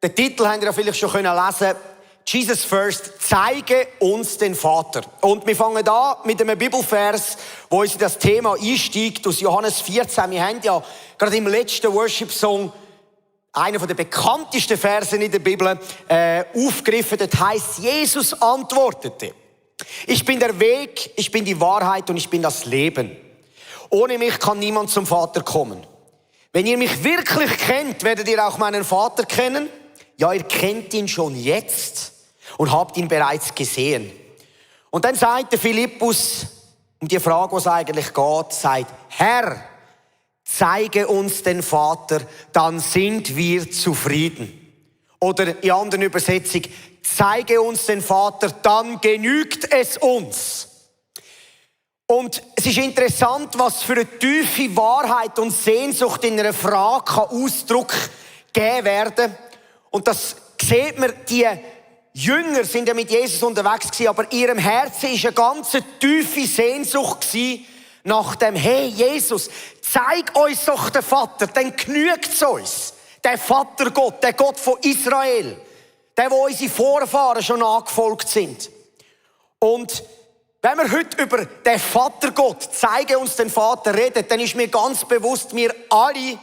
Den Titel habt ihr ja vielleicht schon lesen können. Jesus First, zeige uns den Vater. Und wir fangen an mit einem Bibelvers, wo uns in das Thema einsteigt, aus Johannes 14. Wir haben ja gerade im letzten Worship-Song einer der bekanntesten Versen in der Bibel aufgegriffen. Das heisst, Jesus antwortete: Ich bin der Weg, ich bin die Wahrheit und ich bin das Leben. Ohne mich kann niemand zum Vater kommen. Wenn ihr mich wirklich kennt, werdet ihr auch meinen Vater kennen. Ja, ihr kennt ihn schon jetzt und habt ihn bereits gesehen. Und dann sagt der Philippus, um die Frage, was eigentlich geht, sagt: Herr, zeige uns den Vater, dann sind wir zufrieden. Oder in anderen Übersetzung: zeige uns den Vater, dann genügt es uns. Und es ist interessant, was für eine tiefe Wahrheit und Sehnsucht in einer Frage Ausdruck geben werden. Und das sieht man, die Jünger sind ja mit Jesus unterwegs gewesen, aber in ihrem Herzen war eine ganz tiefe Sehnsucht nach dem: Hey Jesus, zeig uns doch den Vater, dann genügt es uns. Der Vater Gott, der Gott von Israel, der, wo unsere Vorfahren schon nachgefolgt sind. Und wenn wir heute über den Vater Gott, zeige uns den Vater, reden, dann ist mir ganz bewusst, wir alle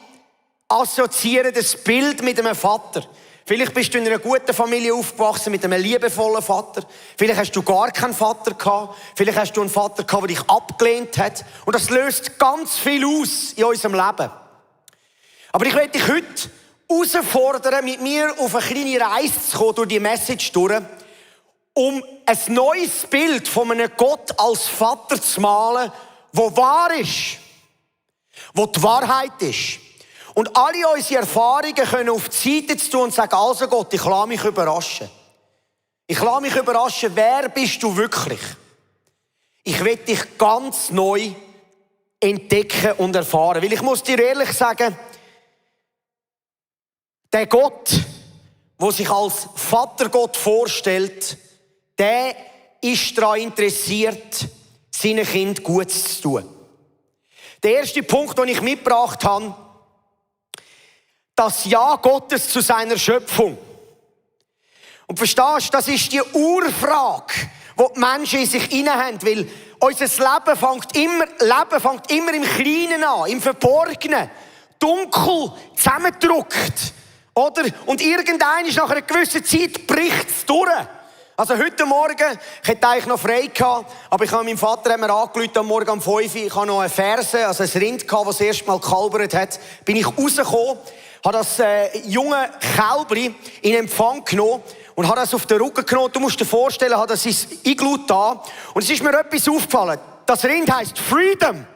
assoziieren das Bild mit einem Vater. Vielleicht bist du in einer guten Familie aufgewachsen mit einem liebevollen Vater. Vielleicht hast du gar keinen Vater gehabt. Vielleicht hast du einen Vater gehabt, der dich abgelehnt hat. Und das löst ganz viel aus in unserem Leben. Aber ich möchte dich heute herausfordern, mit mir auf eine kleine Reise zu kommen, durch die Message durch, um ein neues Bild von einem Gott als Vater zu malen, wo wahr ist, wo die Wahrheit ist. Und alle unsere Erfahrungen können auf die Seite zu tun und sagen: Also Gott, ich lasse mich überraschen. Ich lasse mich überraschen, wer bist du wirklich? Ich will dich ganz neu entdecken und erfahren. Weil ich muss dir ehrlich sagen, der Gott, der sich als Vatergott vorstellt, der ist daran interessiert, seinen Kindern Gutes zu tun. Der erste Punkt, den ich mitgebracht habe: das Ja Gottes zu seiner Schöpfung. Und verstehst du, das ist die Urfrage, die die Menschen in sich haben, weil unser Leben fängt immer im Kleinen an, im Verborgenen, dunkel, zusammengedrückt, oder? Und irgendwann ist nach einer gewissen Zeit bricht es durch. Also heute Morgen, ich hätte eigentlich noch frei gehabt, aber ich habe meinem Vater angerufen am Morgen um 5 Uhr, ich habe noch eine Ferse, also ein Rind gehabt, das das erste Mal gekalbert hat, bin ich rausgekommen, habe das junge Kälbli in Empfang genommen und habe das auf den Rücken genommen. Du musst dir vorstellen, habe das ins Iglu da und es ist mir etwas aufgefallen. Das Rind heisst Freedom.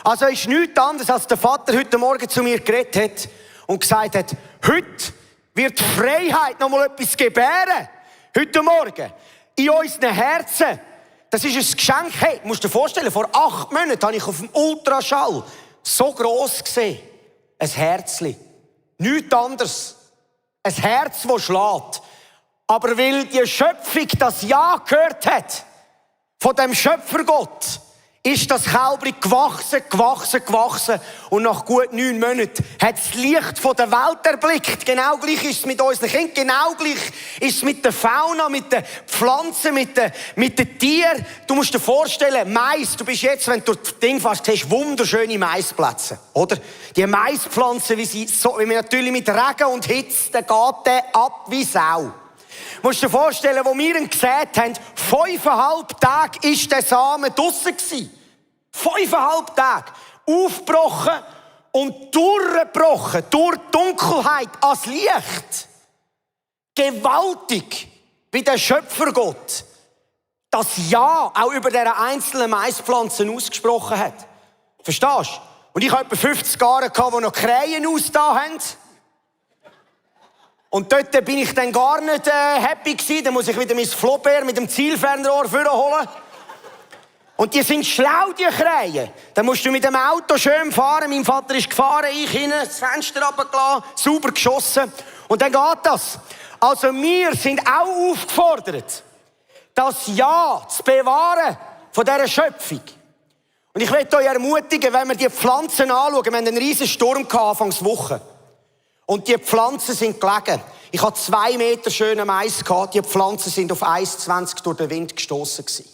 Also ist nichts anderes, als der Vater heute Morgen zu mir geredet hat und gesagt hat: Heute wird Freiheit noch mal etwas gebären. Heute Morgen. In unseren Herzen. Das ist ein Geschenk. Hey, musst du dir vorstellen, vor 8 Monaten habe ich auf dem Ultraschall so gross gesehen. Ein Herzli. Nichts anderes. Ein Herz, das schlägt. Aber weil die Schöpfung das Ja gehört hat, von dem Schöpfergott, ist das Kälbli gewachsen. Und nach gut 9 Monaten hat das Licht von der Welt erblickt. Genau gleich ist es mit unseren Kindern. Genau gleich ist es mit der Fauna, mit den Pflanzen, mit den Tieren. Du musst dir vorstellen, Mais, du bist jetzt, wenn du das Ding fast siehst, wunderschöne Maisplätze, oder? Die Maispflanzen, wie man natürlich mit Regen und Hitze, dann geht der ab wie Sau. Du musst dir vorstellen, wo wir ihn gesät haben, 5,5 Tage war der Samen draussen gewesen. 5,5 Tage. Aufgebrochen und durchgebrochen. Durch die Dunkelheit ans Licht. Gewaltig, wie der Schöpfergott das Ja auch über diese einzelnen Maispflanzen ausgesprochen hat. Verstehst du? Und ich hatte etwa 50 Jahre, die noch Krähen ausgetan haben. Und dort bin ich dann gar nicht happy gewesen. Dann muss ich wieder mein Flaubert mit dem Zielfernrohr vorholen. Und die sind schlau, die Krähen. Dann musst du mit dem Auto schön fahren. Mein Vater ist gefahren, ich hinten, das Fenster runtergelassen, sauber geschossen. Und dann geht das. Also wir sind auch aufgefordert, das Ja zu bewahren von dieser Schöpfung. Und ich möchte euch ermutigen, wenn wir die Pflanzen anschauen, wir hatten einen riesen Sturm Anfangswoche. Und die Pflanzen sind gelegen. Ich hatte 2 Meter schönen Mais gehabt. Die Pflanzen sind auf 1,20 durch den Wind gestossen gewesen.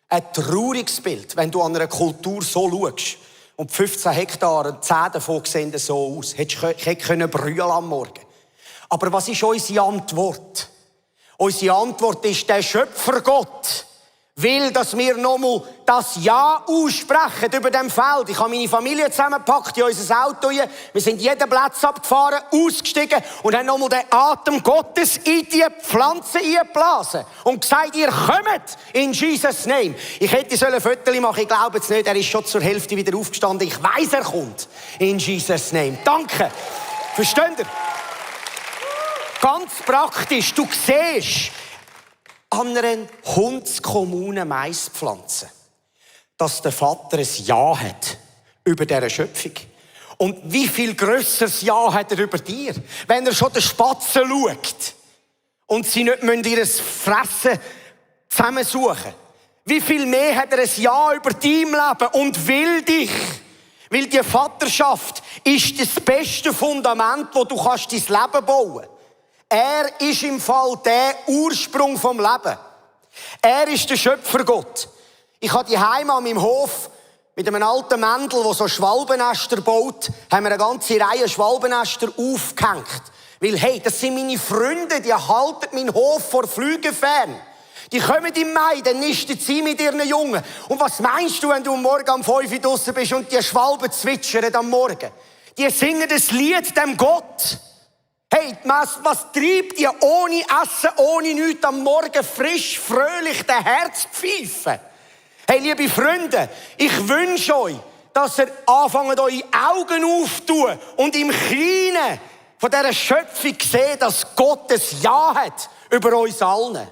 Ein trauriges Bild, wenn du an einer Kultur so schaust. Und 15 Hektare, 10 davon sehen so aus. Ich hätte brüllen am Morgen. Aber was ist unsere Antwort? Unsere Antwort ist, der Schöpfergott will, dass wir nochmal das Ja aussprechen über dem Feld. Ich habe meine Familie zusammengepackt in unser Auto hier. Wir sind jeden Platz abgefahren, ausgestiegen und haben nochmal den Atem Gottes in die Pflanze eingeblasen. Und gesagt, ihr kommt in Jesus' Name. Ich hätte ein Foto machen, ich glaube es nicht, er ist schon zur Hälfte wieder aufgestanden. Ich weiss, er kommt in Jesus' Name. Danke. Versteht ihr? Ganz praktisch, du siehst, an einer hundskommunen Maispflanze, dass der Vater ein Ja hat über dieser Schöpfung. Und wie viel grösseres Ja hat er über dir, wenn er schon den Spatzen schaut und sie nicht ihr Fressen zusammensuchen. Wie viel mehr hat er ein Ja über dein Leben und will dich. Weil die Vaterschaft ist das beste Fundament, wo du dein Leben bauen kannst. Er ist im Fall der Ursprung vom Leben. Er ist der Schöpfergott. Ich habe die Heim an meinem Hof mit einem alten Mendel, der so Schwalbennester baut, haben wir eine ganze Reihe Schwalbennester aufgehängt. Weil, hey, das sind meine Freunde, die halten meinen Hof vor Flügen fern. Die kommen im Mai, dann nisten sie mit ihren Jungen. Und was meinst du, wenn du am Morgen um 5 Uhr draussen bist und die Schwalben zwitschern am Morgen? Die singen das Lied dem Gott. Hey, was treibt ihr ohne Essen, ohne nichts am Morgen frisch, fröhlich den Herz pfeifen? Hey, liebe Freunde, ich wünsche euch, dass ihr anfangt, eure Augen aufzutun und im Kleinen von dieser Schöpfung seht, dass Gott ein Ja hat über uns allen.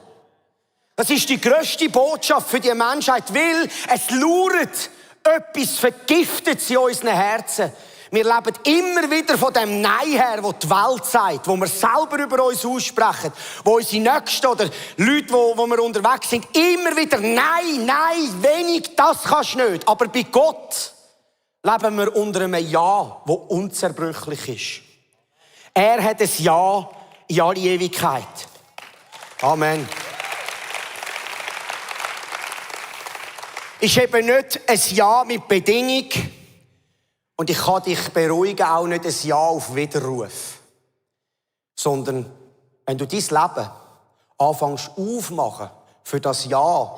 Das ist die grösste Botschaft für die Menschheit, weil es lauert etwas Vergiftetes in unseren Herzen. Wir leben immer wieder von dem Nein her, wo die Welt sagt, wo wir selber über uns aussprechen, wo unsere Nächsten oder Leute, wo wir unterwegs sind, immer wieder Nein, wenig, das kannst du nicht. Aber bei Gott leben wir unter einem Ja, das unzerbrüchlich ist. Er hat ein Ja in alle Ewigkeit. Amen. Ist eben nicht ein Ja mit Bedingung. Und ich kann dich beruhigen, auch nicht ein Ja auf Widerruf. Sondern, wenn du dein Leben anfängst aufmachen für das Ja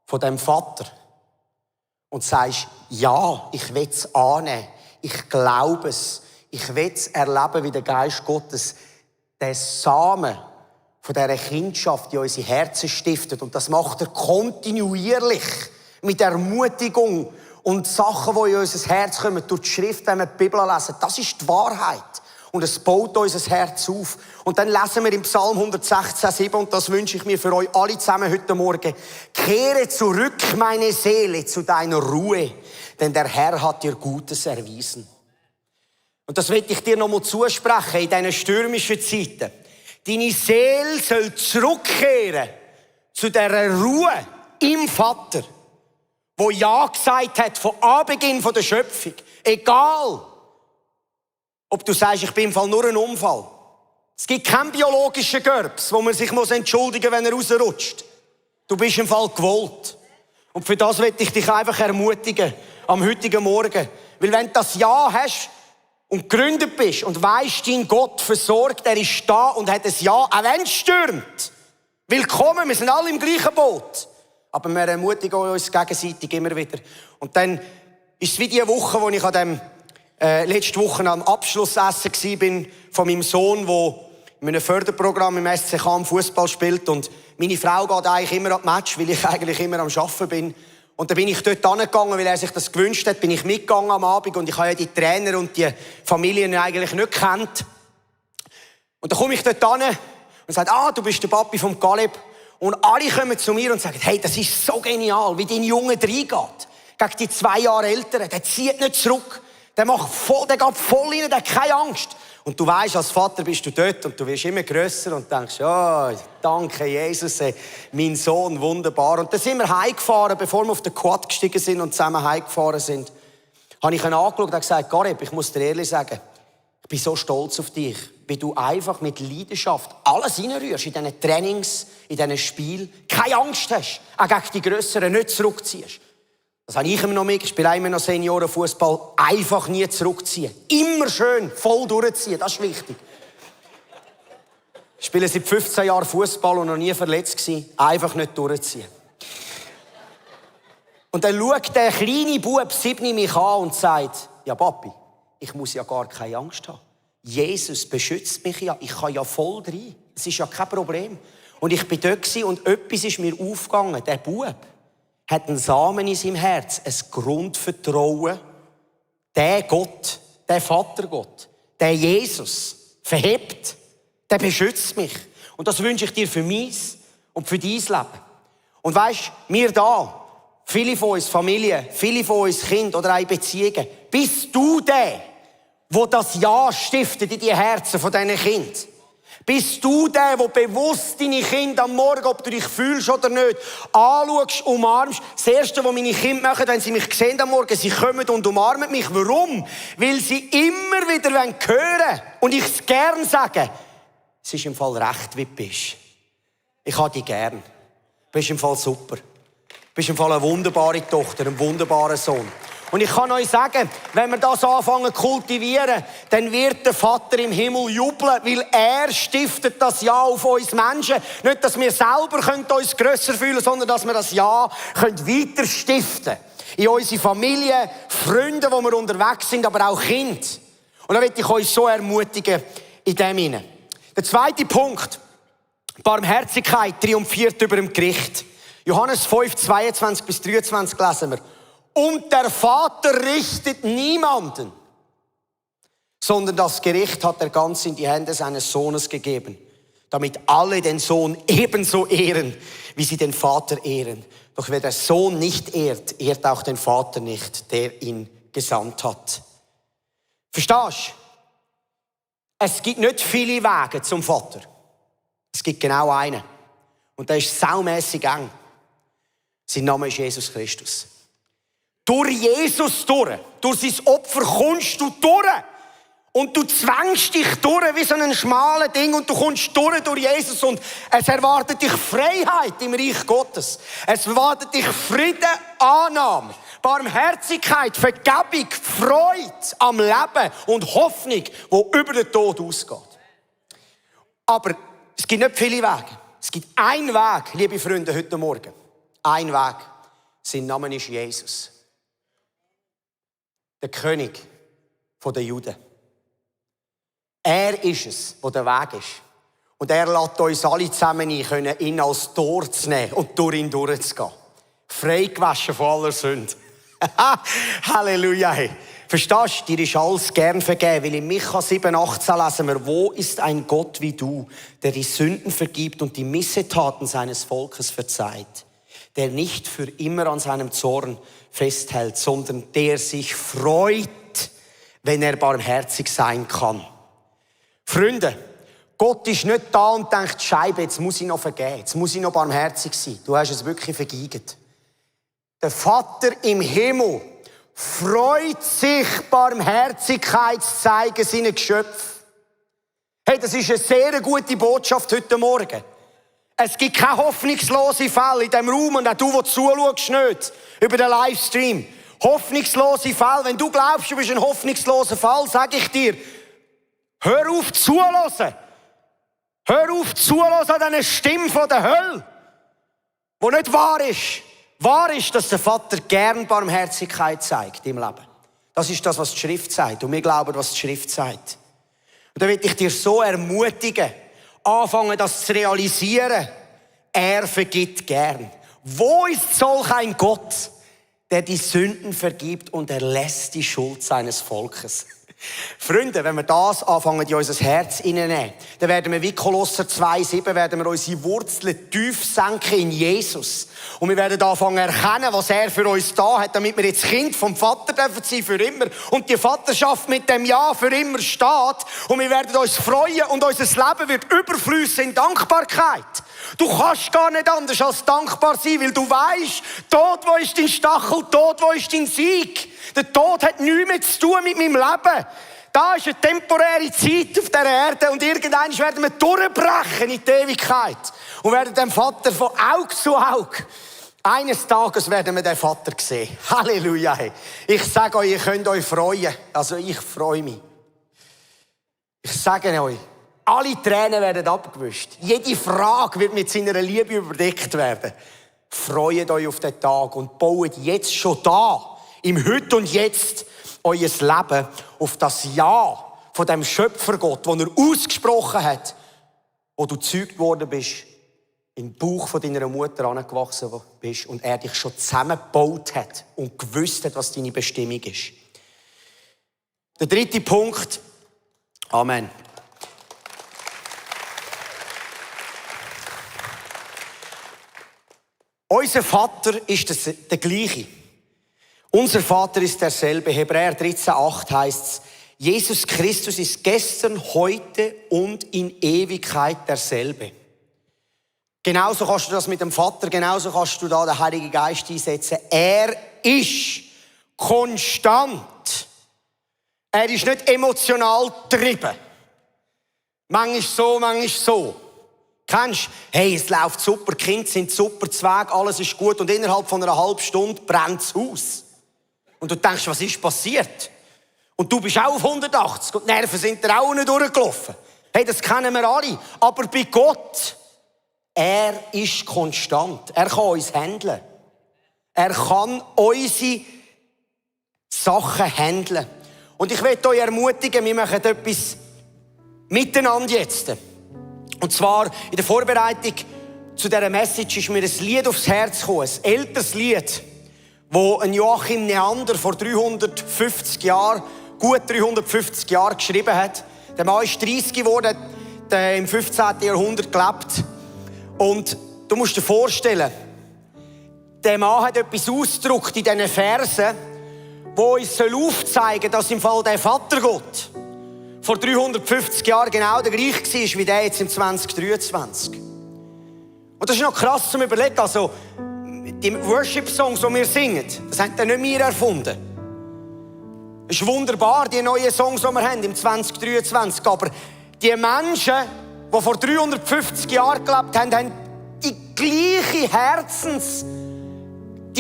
von dem Vater und sagst, ja, ich will es annehmen, ich glaube es, ich will es erleben, wie der Geist Gottes den Samen von dieser Kindschaft in unsere Herzen stiftet. Und das macht er kontinuierlich mit Ermutigung und Sachen, die in unser Herz kommen, durch die Schrift, wenn wir die Bibel lesen, das ist die Wahrheit. Und es baut unser Herz auf. Und dann lesen wir im Psalm 116,7, und das wünsche ich mir für euch alle zusammen heute Morgen. Kehre zurück, meine Seele, zu deiner Ruhe, denn der Herr hat dir Gutes erwiesen. Und das will ich dir noch mal zusprechen in diesen stürmischen Zeiten. Deine Seele soll zurückkehren zu dieser Ruhe im Vater, wo Ja gesagt hat von Anbeginn der Schöpfung. Egal, ob du sagst, ich bin im Fall nur ein Unfall. Es gibt keinen biologischen Gerbs, wo man sich entschuldigen muss, wenn er rausrutscht. Du bist im Fall gewollt. Und für das will ich dich einfach ermutigen, am heutigen Morgen. Weil wenn du das Ja hast und gegründet bist und weisst, dein Gott versorgt, er ist da und hat ein Ja, auch wenn es stürmt. Willkommen, wir sind alle im gleichen Boot. Aber wir ermutigen uns gegenseitig immer wieder. Und dann ist es wie die Woche, wo ich an dem letzte Woche am Abschlussessen war von meinem Sohn, der in einem Förderprogramm im SCK am Fußball spielt. Und meine Frau geht eigentlich immer an die Match, weil ich eigentlich immer am Arbeiten bin. Und dann bin ich dort hingegangen, weil er sich das gewünscht hat, bin ich mitgegangen am Abend. Und ich habe ja die Trainer und die Familien eigentlich nicht gekannt. Und dann komme ich dort hin und sage, du bist der Papi vom Caleb. Und alle kommen zu mir und sagen, hey, das ist so genial, wie dein Junge reingeht. Gegen die 2 Jahre Älteren, der zieht nicht zurück. Der geht voll rein, der hat keine Angst. Und du weisst, als Vater bist du dort und du wirst immer grösser und denkst, danke Jesus, mein Sohn, wunderbar. Und dann sind wir heimgefahren, bevor wir auf den Quad gestiegen sind und zusammen heimgefahren sind. Habe ich ihn angeschaut und gesagt, Gareb, ich muss dir ehrlich sagen, Ich bin so stolz auf dich, wie du einfach mit Leidenschaft alles reinrührst in diesen Trainings, in diesen Spielen. Keine Angst hast, auch gegen die Grösseren nicht zurückziehst. Das habe ich immer noch mit. Ich spiele immer noch Seniorenfußball. Einfach nie zurückziehen. Immer schön voll durchziehen. Das ist wichtig. Ich spiele seit 15 Jahren Fußball und noch nie verletzt gewesen. Einfach nicht durchziehen. Und dann schaut der kleine Bub 7 mich an und sagt, ja Papi, ich muss ja gar keine Angst haben. Jesus beschützt mich ja. Ich kann ja voll rein. Es ist ja kein Problem. Und ich bin dort und etwas ist mir aufgegangen. Der Bub hat einen Samen in seinem Herz, ein Grundvertrauen. Der Gott, der Vatergott, der Jesus verhebt, der beschützt mich. Und das wünsche ich dir für meins und für dein Leben. Und weisst, wir da, viele von uns Familien, viele von uns Kinder oder auch Beziehungen, bist du der das Ja stiftet in die Herzen von diesen Kindern? Bist du der bewusst deine Kinder am Morgen, ob du dich fühlst oder nicht, anschaust, umarmst? Das Erste, was meine Kinder machen, wenn sie mich sehen am Morgen, sie kommen und umarmen mich. Warum? Weil sie immer wieder hören wollen und ich es gern sage. Es ist im Fall recht, wie du bist. Ich habe dich gern. Du bist im Fall super. Du bist im Fall eine wunderbare Tochter, ein wunderbarer Sohn. Und ich kann euch sagen, wenn wir das anfangen zu kultivieren, dann wird der Vater im Himmel jubeln, weil er stiftet das Ja auf uns Menschen. Nicht, dass wir selber uns grösser fühlen, sondern dass wir das Ja weiter stiften. In unsere Familie, Freunde, wo wir unterwegs sind, aber auch Kinder. Und da will ich euch so ermutigen in dem hinein. Der zweite Punkt. Barmherzigkeit triumphiert über dem Gericht. Johannes 5, 22 bis 23 lesen wir. Und der Vater richtet niemanden, sondern das Gericht hat er ganz in die Hände seines Sohnes gegeben, damit alle den Sohn ebenso ehren, wie sie den Vater ehren. Doch wer den Sohn nicht ehrt, ehrt auch den Vater nicht, der ihn gesandt hat. Verstehst du? Es gibt nicht viele Wege zum Vater. Es gibt genau einen. Und der ist saumässig eng. Sein Name ist Jesus Christus. Durch Jesus durch sein Opfer kommst du durch. Und du zwängst dich durch wie so ein schmales Ding und du kommst durch Jesus und es erwartet dich Freiheit im Reich Gottes. Es erwartet dich Frieden, Annahme, Barmherzigkeit, Vergebung, Freude am Leben und Hoffnung, die über den Tod ausgeht. Aber es gibt nicht viele Wege. Es gibt einen Weg, liebe Freunde, heute Morgen. Ein Weg. Sein Name ist Jesus. Der König der Juden. Er ist es, der der Weg ist. Und er lässt uns alle zusammen ein, ihn als Tor zu nehmen und durch ihn durchzugehen. Freigewaschen von aller Sünde. Halleluja. Verstehst du, dir ist alles gern vergeben, weil in Micha 7,18 lesen wir, wo ist ein Gott wie du, der die Sünden vergibt und die Missetaten seines Volkes verzeiht, der nicht für immer an seinem Zorn festhält, sondern der sich freut, wenn er barmherzig sein kann. Freunde, Gott ist nicht da und denkt, Scheibe, jetzt muss ich noch vergeben, jetzt muss ich noch barmherzig sein. Du hast es wirklich vergeigt. Der Vater im Himmel freut sich, Barmherzigkeit zu zeigen seinen Geschöpfen. Hey, das ist eine sehr gute Botschaft heute Morgen. Es gibt keine hoffnungslose Fälle in diesem Raum und auch du, der zuschaust, nicht über den Livestream. Hoffnungslose Fälle. Wenn du glaubst, du bist ein hoffnungsloser Fall, sage ich dir, hör auf zuhören. Hör auf zuhören an dieser Stimme von der Hölle, die nicht wahr ist. Wahr ist, dass der Vater gern Barmherzigkeit zeigt im Leben. Das ist das, was die Schrift sagt. Und wir glauben, was die Schrift sagt. Und da will ich dir so ermutigen, anfangen, das zu realisieren. Er vergibt gern. Wo ist solch ein Gott, der die Sünden vergibt und erlässt die Schuld seines Volkes? Freunde, wenn wir das anfangen, in unser Herz hineinnehmen, dann werden wir wie Kolosser 2,7, werden wir unsere Wurzeln tief senken in Jesus. Und wir werden anfangen erkennen, was er für uns da hat, damit wir jetzt Kind vom Vater dürfen sein für immer. Und die Vaterschaft mit dem Ja für immer steht. Und wir werden uns freuen und unser Leben wird überfließen in Dankbarkeit. Du kannst gar nicht anders als dankbar sein, weil du weisst, Tod, wo ist dein Stachel, Tod, wo ist dein Sieg? Der Tod hat nichts mehr zu tun mit meinem Leben. Da ist eine temporäre Zeit auf dieser Erde und irgendwann werden wir durchbrechen in die Ewigkeit und werden dem Vater von Auge zu Auge. Eines Tages werden wir den Vater sehen. Halleluja. Ich sage euch, ihr könnt euch freuen. Also ich freue mich. Ich sage euch, alle Tränen werden abgewischt. Jede Frage wird mit seiner Liebe überdeckt werden. Freut euch auf den Tag und baut jetzt schon da, im Heute und Jetzt, euer Leben auf das Ja von dem Schöpfergott, das er ausgesprochen hat, wo du gezeugt worden bist, im Bauch von deiner Mutter angewachsen bist und er dich schon zusammengebaut hat und gewusst hat, was deine Bestimmung ist. Der dritte Punkt. Amen. Unser Vater ist der gleiche. Unser Vater ist derselbe. Hebräer 13,8 heißt es, Jesus Christus ist gestern, heute und in Ewigkeit derselbe. Genauso kannst du das mit dem Vater, genauso kannst du da den Heiligen Geist einsetzen. Er ist konstant. Er ist nicht emotional getrieben. Manchmal so, manchmal so. Kennst du? Hey, es läuft super, die Kinder sind super, Zweig, alles ist gut und innerhalb von einer halben Stunde brennt das Haus. Und du denkst, was ist passiert? Und du bist auch auf 180 und die Nerven sind dir auch nicht durchgelaufen. Hey, das kennen wir alle. Aber bei Gott, er ist konstant. Er kann uns handeln. Er kann unsere Sachen handeln. Und ich möchte euch ermutigen, wir machen etwas miteinander jetzt. Und zwar in der Vorbereitung zu dieser Message ist mir ein Lied aufs Herz gekommen. Ein älteres Lied, das ein Joachim Neander vor 350 Jahren, gut 350 Jahren geschrieben hat. Der Mann ist 30 geworden, der im 15. Jahrhundert gelebt. Und du musst dir vorstellen, der Mann hat etwas ausgedrückt in diesen Versen, wo uns aufzeigen soll, dass im Fall der Vatergott vor 350 Jahren genau der gleiche war wie der jetzt im 2023. Und das ist noch krass zum Überlegen. Also, die Worship-Songs, die wir singen, das haben dann nicht wir erfunden. Es ist wunderbar, die neuen Songs, die wir haben im 2023. Aber die Menschen, die vor 350 Jahren gelebt haben, haben die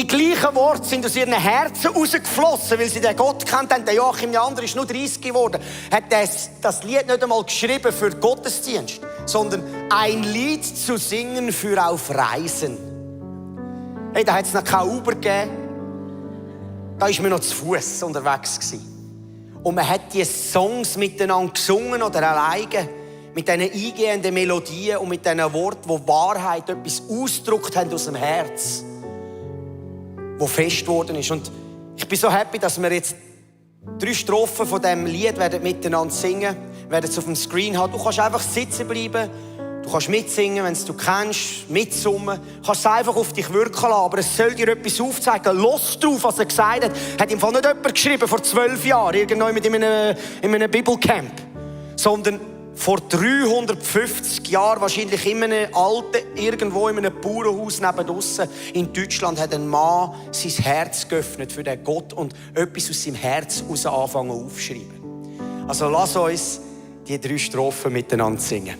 gleichen Worte sind aus ihren Herzen rausgeflossen, weil sie den Gott kennt haben. Der Joachim Neander ist nur 30 geworden. Hat das Lied nicht einmal geschrieben für den Gottesdienst, sondern ein Lied zu singen für auf Reisen. Hey, da hat es noch kein Uber gegeben. Da war man noch zu Fuß unterwegs gewesen. Und man hat die Songs miteinander gesungen oder alleine, mit diesen eingehenden Melodien und mit diesen Worten, die Wahrheit etwas ausgedrückt haben aus dem Herz, wo fest geworden ist. Und ich bin so happy, dass wir jetzt 3 Strophen von diesem Lied werden miteinander singen, werden es auf dem Screen haben. Du kannst einfach sitzen bleiben, du kannst mitsingen, wenn du kennst, mitsummen. Du kannst es einfach auf dich wirken lassen, aber es soll dir etwas aufzeigen. Los drauf, was er gesagt hat. Hat im Fall nicht jemand geschrieben vor 12 Jahren, irgendwo in einem Bibelcamp, sondern vor 350 Jahren, wahrscheinlich in einem alten, irgendwo in einem Bauernhaus neben draussen in Deutschland, hat ein Mann sein Herz geöffnet für den Gott und etwas aus seinem Herz heraus anfangen aufzuschreiben. Also lass uns die 3 Strophen miteinander singen.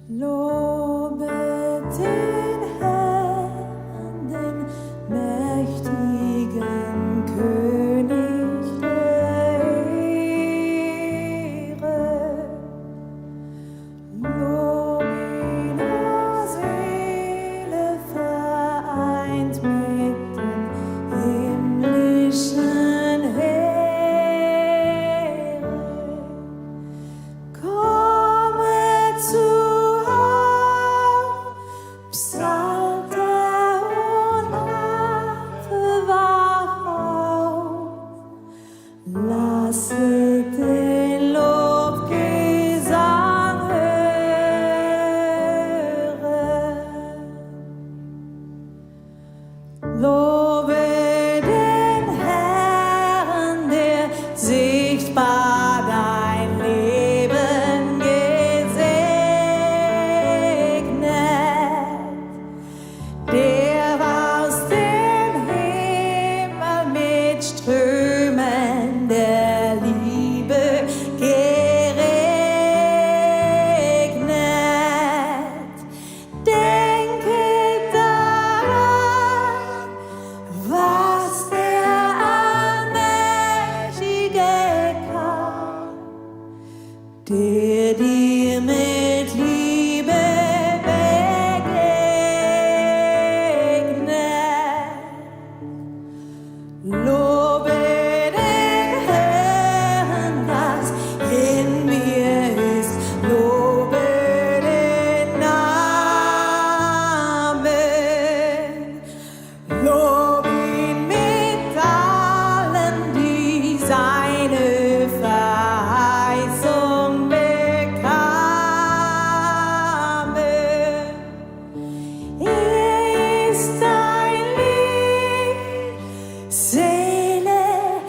Lobet den Herrn, den mächtigen König der Ehre. Lob ihn, o Seele, vereint mit den himmlischen Heeren. der dir mit Liebe begegnet. Lobe den Herrn, was in mir ist, lobe den Namen, lob ihn mit allen, die seine Verheißung bekamen. Er ist ein Licht, Seele,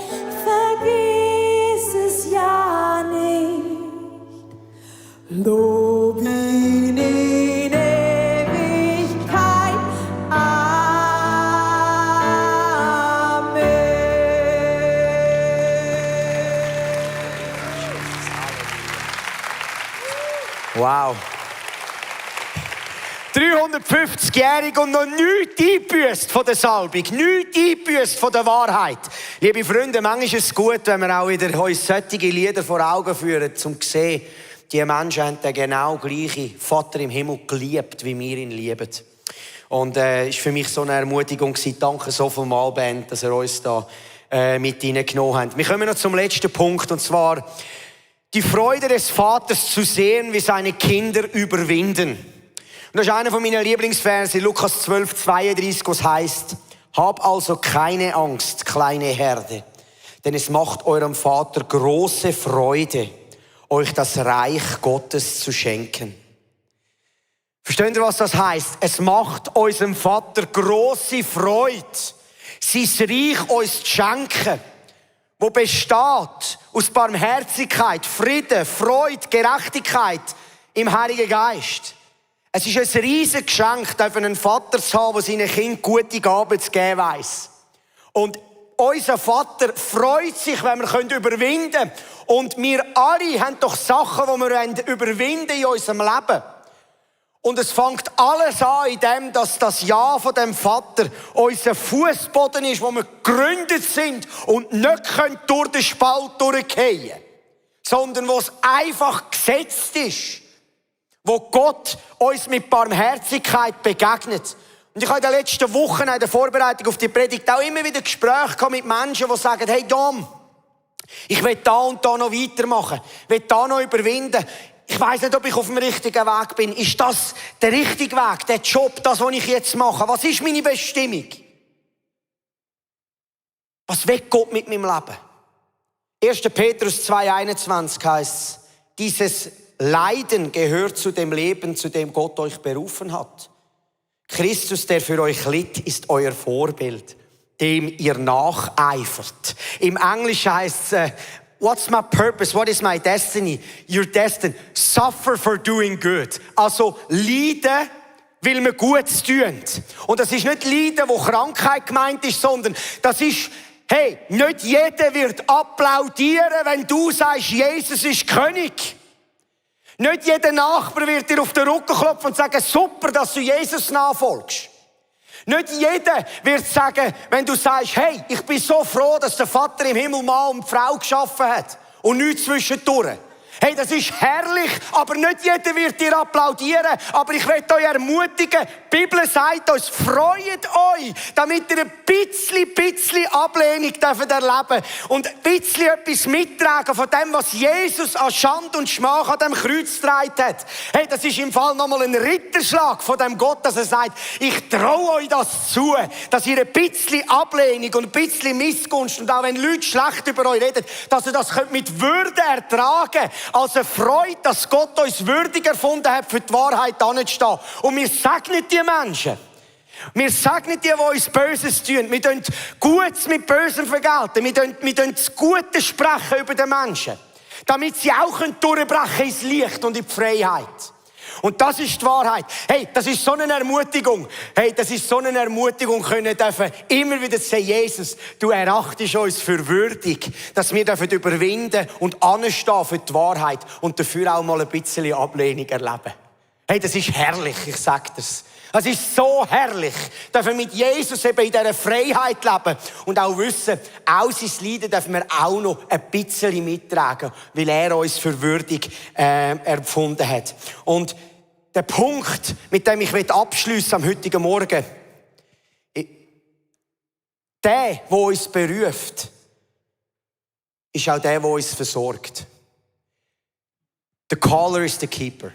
vergiss es ja nicht. Lob ihn in Ewigkeit. Wow. 350-jährig und noch nichts eingebüßt von der Salbung, nichts eingebüßt von der Wahrheit. Liebe Freunde, manchmal ist es gut, wenn wir auch wieder uns solche Lieder vor Augen führen, um zu sehen, die Menschen haben den genau gleichen Vater im Himmel geliebt, wie wir ihn lieben. Und es war für mich so eine Ermutigung gewesen. Danke so viel mal, Band, dass ihr uns da mit reingenommen habt. Wir kommen noch zum letzten Punkt, und zwar die Freude des Vaters zu sehen, wie seine Kinder überwinden. Und das ist einer von meinen Lieblingsverse, Lukas 12,32, was heißt: Hab also keine Angst, kleine Herde, denn es macht eurem Vater große Freude, euch das Reich Gottes zu schenken. Versteht ihr, was das heißt? Es macht unserem Vater große Freude, sein Reich uns zu schenken, wo besteht aus Barmherzigkeit, Frieden, Freude, Gerechtigkeit im Heiligen Geist. Es ist ein riesiges Geschenk, einen Vater zu haben, der seinen Kindern gute Gaben zu geben weiss. Und unser Vater freut sich, wenn wir überwinden können. Und wir alle haben doch Sachen, die wir überwinden in unserem Leben. Und es fängt alles an in dem, dass das Ja von dem Vater unser Fußboden ist, wo wir gegründet sind und nicht durch den Spalt durchgehen können, sondern wo es einfach gesetzt ist, wo Gott uns mit Barmherzigkeit begegnet. Und ich habe in den letzten Wochen in der Vorbereitung auf die Predigt auch immer wieder Gespräche mit Menschen, die sagen: Hey Dom, ich will da und da noch weitermachen, ich will da noch überwinden. Ich weiss nicht, ob ich auf dem richtigen Weg bin. Ist das der richtige Weg, der Job, das, was ich jetzt mache? Was ist meine Bestimmung? Was will Gott mit meinem Leben? 1. Petrus 2,21 heißt: Dieses Leiden gehört zu dem Leben, zu dem Gott euch berufen hat. Christus, der für euch litt, ist euer Vorbild, dem ihr nacheifert. Im Englischen heißt es, what's my purpose? What is my destiny? Your destiny. Suffer for doing good. Also leiden, weil man Gutes tun. Und das ist nicht Leiden, wo Krankheit gemeint ist, sondern das ist, hey, nicht jeder wird applaudieren, wenn du sagst, Jesus ist König. Nicht jeder Nachbar wird dir auf den Rücken klopfen und sagen, super, dass du Jesus nachfolgst. Nicht jeder wird sagen, wenn du sagst, hey, ich bin so froh, dass der Vater im Himmel Mann und Frau geschaffen hat und nichts zwischendurch. Hey, das ist herrlich, aber nicht jeder wird dir applaudieren. Aber ich will euch ermutigen, die Bibel sagt uns, freut euch, damit ihr ein bisschen Ablehnung erleben dürft und ein bisschen etwas mittragen von dem, was Jesus an Schande und Schmach an dem Kreuz getragen hat. Hey, das ist im Fall nochmal ein Ritterschlag von dem Gott, dass er sagt, ich traue euch das zu, dass ihr ein bisschen Ablehnung und ein bisschen Missgunst und auch wenn Leute schlecht über euch reden, dass ihr das mit Würde ertragen könnt. Als eine Freude, dass Gott uns würdig erfunden hat, für die Wahrheit anzustehen. Und wir segnen die Menschen. Wir segnen die, die uns Böses tun. Wir tun Gutes mit Bösem vergelten. Wir tun das Gute sprechen über den Menschen. Damit sie auch durchbrechen ins Licht und in die Freiheit. Und das ist die Wahrheit. Hey, das ist so eine Ermutigung. Hey, das ist so eine Ermutigung, können dürfen immer wieder sagen, Jesus, du erachtest uns für würdig, dass wir dürfen überwinden und anstehen für die Wahrheit und dafür auch mal ein bisschen Ablehnung erleben. Hey, das ist herrlich, ich sag das. Es ist so herrlich, dass wir mit Jesus eben in dieser Freiheit leben und auch wissen, auch sein Leiden dürfen wir auch noch ein bisschen mittragen, weil er uns für würdig empfunden hat. Und der Punkt, mit dem ich abschliessen am heutigen Morgen, der uns beruft, ist auch der uns versorgt. The caller is the keeper.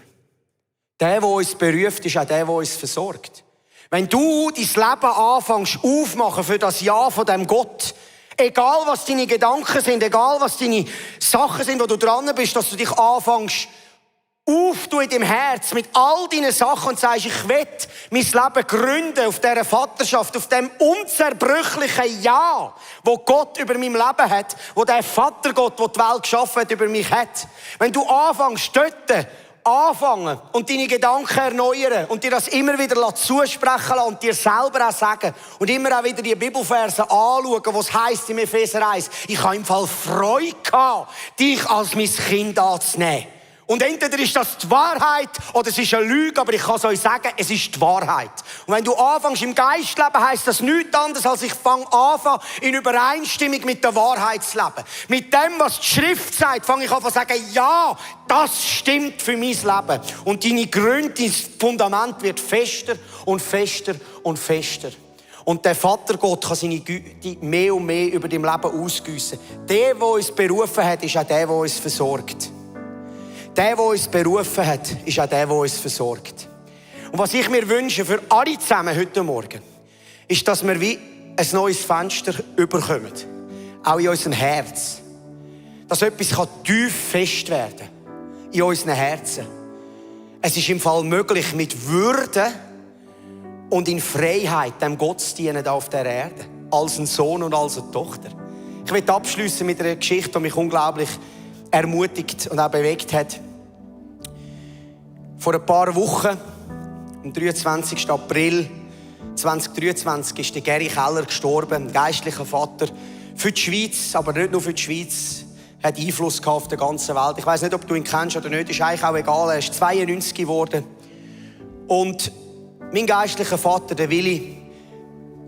Der uns beruft, ist auch der uns versorgt. Wenn du dein Leben anfängst aufmachen für das Ja von dem Gott, egal was deine Gedanken sind, egal was deine Sachen sind, wo du dran bist, dass du dich anfängst auftun in deinem Herz mit all deinen Sachen und sagst, ich will mein Leben gründen auf dieser Vaterschaft, auf dem unzerbrüchlichen Ja, wo Gott über mein Leben hat, wo der Vatergott, der die Welt geschaffen hat, über mich hat. Wenn du anfängst, dort anfangen und deine Gedanken erneuern und dir das immer wieder zusprechen lassen und dir selber auch sagen und immer auch wieder die Bibelverse anschauen, was heisst im Epheser 1, ich habe im Fall Freude gehabt, dich als mein Kind anzunehmen. Und entweder ist das die Wahrheit oder es ist eine Lüge, aber ich kann es euch sagen, es ist die Wahrheit. Und wenn du anfängst im Geist zu leben, heisst das nichts anderes, als ich fange an, in Übereinstimmung mit der Wahrheit zu leben. Mit dem, was die Schrift sagt, fange ich an zu sagen, ja, das stimmt für mein Leben. Und deine Gründe, dein Fundament wird fester und fester und fester. Und der Vatergott kann seine Güte mehr und mehr über dein Leben ausgießen. Der uns berufen hat, ist auch der uns versorgt. Der uns berufen hat, ist auch der uns versorgt. Und was ich mir wünsche für alle zusammen heute Morgen, ist, dass wir wie ein neues Fenster überkommen. Auch in unserem Herz. Dass etwas tief fest werden kann. In unseren Herzen. Es ist im Fall möglich, mit Würde und in Freiheit dem Gott zu dienen auf der Erde. Als ein Sohn und als eine Tochter. Ich möchte abschließen mit einer Geschichte, die mich unglaublich ermutigt und auch bewegt hat. Vor ein paar Wochen, am 23. April 2023, ist der Gary Keller gestorben, ein geistlicher Vater für die Schweiz, aber nicht nur für die Schweiz, hat Einfluss gehabt auf der ganzen Welt. Ich weiss nicht, ob du ihn kennst oder nicht, ist eigentlich auch egal. Er ist 92 geworden. Und mein geistlicher Vater, der Willi,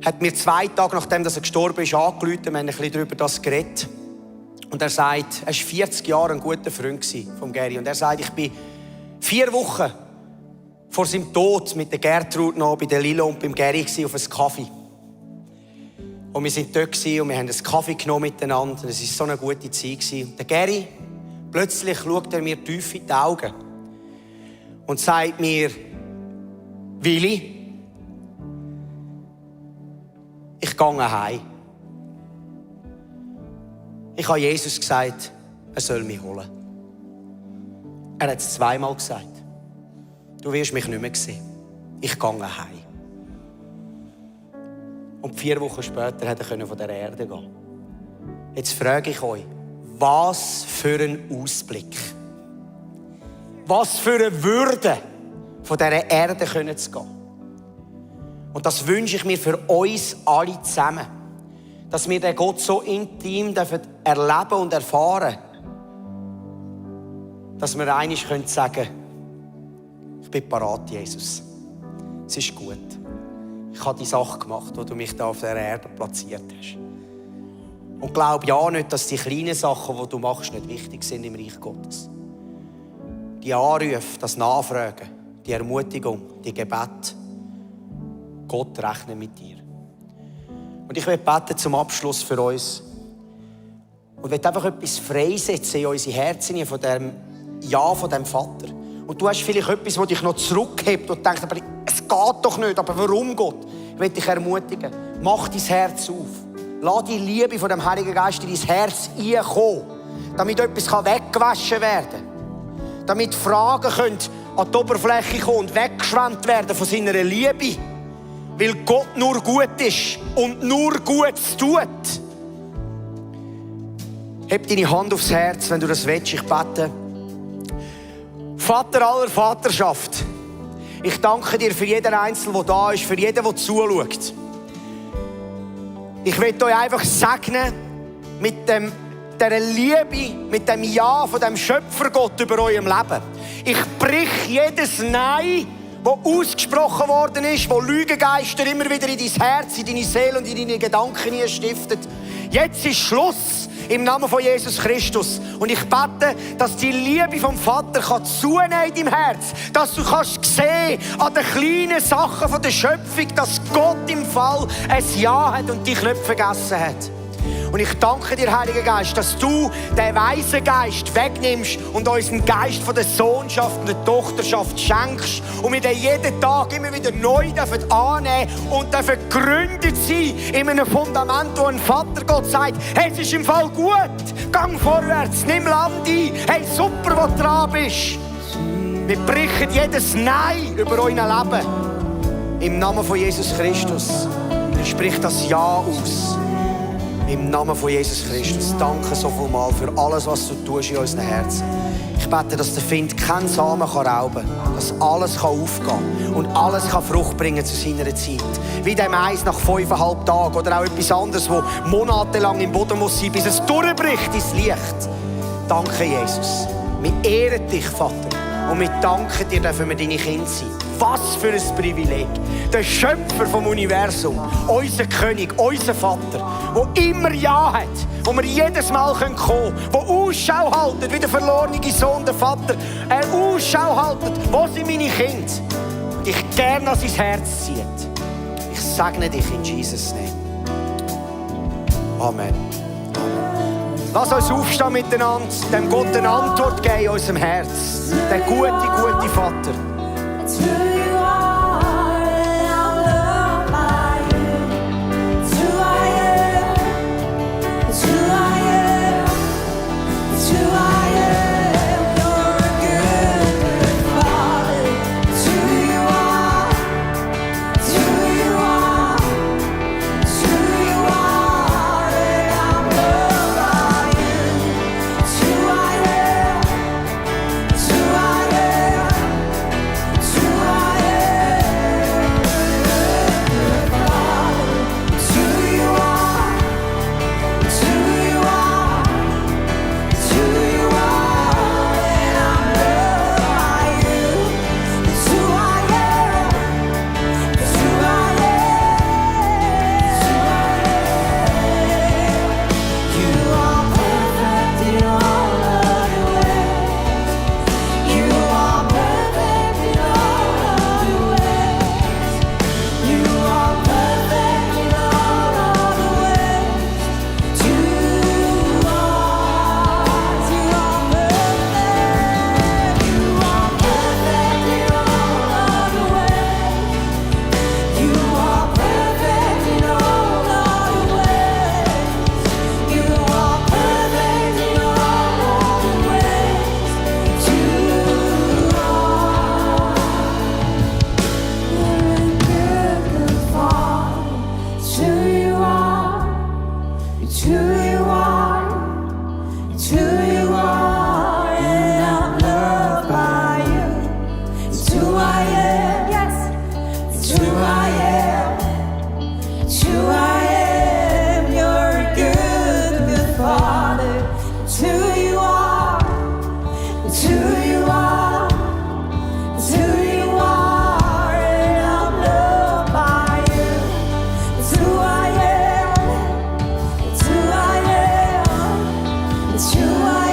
hat mir 2 Tage nachdem er gestorben ist, angerufen. Wir haben ein bisschen darüber das geredet. Und er sagt, er war 40 Jahre ein guter Freund von Gary. Und er sagt, ich bin 4 Wochen vor seinem Tod mit der Gertrud noch bei der Lilo und beim Gary auf einen Kaffee. Und wir waren dort und wir haben einen Kaffee genommen miteinander. Und es war so eine gute Zeit. Und der Gary, plötzlich schaut er mir tief in die Augen und sagt mir, Willi, ich gehe heim. Ich habe Jesus gesagt, er soll mich holen. Er hat es 2-mal gesagt. Du wirst mich nicht mehr sehen. Ich gehe heim. Und 4 Wochen später konnte er von dieser Erde gehen. Jetzt frage ich euch, was für ein Ausblick. Was für eine Würde, von dieser Erde zu gehen. Und das wünsche ich mir für uns alle zusammen. Dass wir den Gott so intim erleben und erfahren, dass wir einmal sagen können, ich bin parat, Jesus. Es ist gut. Ich habe die Sache gemacht, wo du mich da auf der Erde platziert hast. Und glaub ja nicht, dass die kleinen Sachen, die du machst, nicht wichtig sind im Reich Gottes. Die Anrufe, das Nachfragen, die Ermutigung, die Gebet. Gott rechnet mit dir. Und ich will beten zum Abschluss für uns. Und will einfach etwas freisetzen in unsere Herzen von dem Ja von dem Vater. Und du hast vielleicht etwas, das dich noch zurückhebt und denkst, aber es geht doch nicht, aber warum Gott? Ich will dich ermutigen. Mach dein Herz auf. Lass die Liebe von dem Heiligen Geist in dein Herz einkommen, damit etwas weggewaschen werden kann. Damit Fragen an die Oberfläche kommen und weggeschwemmt werden von seiner Liebe. Weil Gott nur gut ist und nur Gutes tut. Heb deine Hand aufs Herz, wenn du das willst. Ich bete. Vater aller Vaterschaft, ich danke dir für jeden Einzelnen, der da ist, für jeden, der zuschaut. Ich will euch einfach segnen mit dieser Liebe, mit dem Ja von dem Schöpfergott über eurem Leben. Ich brich jedes Nein, wo ausgesprochen worden ist, wo Lügengeister immer wieder in dein Herz, in deine Seele und in deine Gedanken stiftet. Jetzt ist Schluss im Namen von Jesus Christus. Und ich bete, dass die Liebe vom Vater zunehmen in deinem Herz. Dass du kannst sehen an den kleinen Sachen von der Schöpfung, dass Gott im Fall ein Ja hat und dich nicht vergessen hat. Und ich danke dir, Heiliger Geist, dass du den weisen Geist wegnimmst und uns einen Geist von der Sohnschaft und der Tochterschaft schenkst. Und wir den jeden Tag immer wieder neu annehmen und gegründet sein in einem Fundament, wo ein Vater Gott sagt, hey, es ist im Fall gut, gang vorwärts, nimm Land ein, hey, super, wo du dran bist. Wir brechen jedes Nein über euer Leben. Im Namen von Jesus Christus. Ich sprich das Ja aus. Im Namen von Jesus Christus. Danke so viel mal für alles, was du tust in unseren Herzen. Ich bete, dass der Find keinen Samen rauben kann. Dass alles aufgehen kann. Und alles Frucht bringen zu seiner Zeit. Wie dem Mais nach 5,5 Tagen. Oder auch etwas anderes, das monatelang im Boden muss sein, bis es durchbricht ins Licht. Danke, Jesus. Wir ehren dich, Vater. Und wir danken dir, dürfen wir deine Kinder sein. Was für ein Privileg. Der Schöpfer vom Universum, unser König, unser Vater, der immer Ja hat, wo wir jedes Mal kommen können, der Ausschau haltet, wie der verlorene Sohn, der Vater, Ausschau haltet, wo sind meine Kinder? Und dich gerne an sein Herz zieht. Ich segne dich in Jesus' Name. Amen. Lass uns aufstehen miteinander, dem Gott eine Antwort geben in unserem Herz. Der gute Vater. It's who you are, and I'm loved by you. It's who I am. It's who I am. It's who I am. You're a good Father. It's who you are. It's who you are. It's who you are, and I'm loved by you. It's who I am. It's who I am. It's who I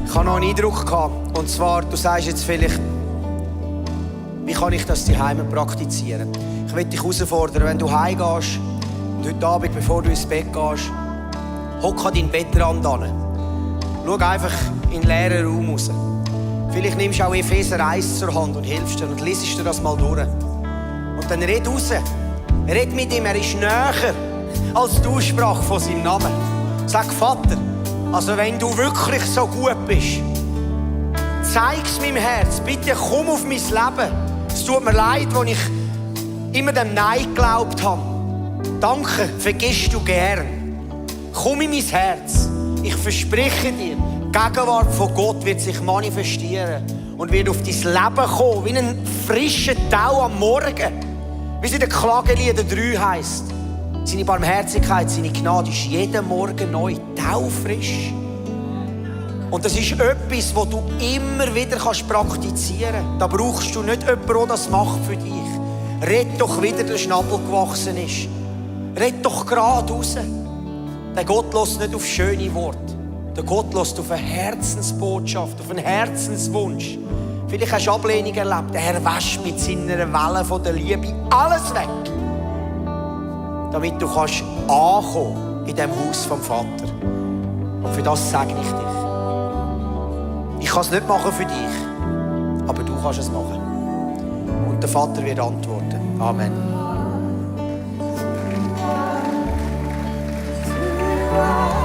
Ich habe noch einen Eindruck gehabt. Und zwar, du sagst jetzt vielleicht, wie kann ich das zu Hause praktizieren? Ich will dich herausfordern, wenn du heimgehst und heute Abend, bevor du ins Bett gehst, hock an deinen Bettrand an. Schau einfach in den leeren Raum raus. Vielleicht nimmst du auch Epheser 1 zur Hand und hilfst dir und liest dir das mal durch. Und dann red raus. Red mit ihm, er ist näher als die Aussprache von seinem Namen. Sag, Vater, also wenn du wirklich so gut bist, zeig's meinem Herz, bitte komm auf mein Leben. Es tut mir leid, wo ich immer dem Nein geglaubt habe. Danke, vergisst du gern. Komm in mein Herz. Ich verspreche dir, die Gegenwart von Gott wird sich manifestieren und wird auf dein Leben kommen, wie ein frischer Tau am Morgen. Wie es in den Klagelieder 3 heisst. Seine Barmherzigkeit, seine Gnade ist jeden Morgen neu, taufrisch. Und das ist etwas, das du immer wieder praktizieren kannst. Da brauchst du nicht jemanden, der das macht für dich. Red doch wieder, der Schnabel gewachsen ist. Red doch gerade raus. Der Gott lässt nicht auf schöne Worte. Der Gott lässt auf eine Herzensbotschaft, auf einen Herzenswunsch. Vielleicht hast du Ablehnung erlebt. Er wäscht mit seiner Welle von der Liebe alles weg. Damit du kannst ankommen in dem Haus vom Vater. Und für das segne ich dich. Ich kann es nicht machen für dich, aber du kannst es machen. Und der Vater wird antworten. Amen.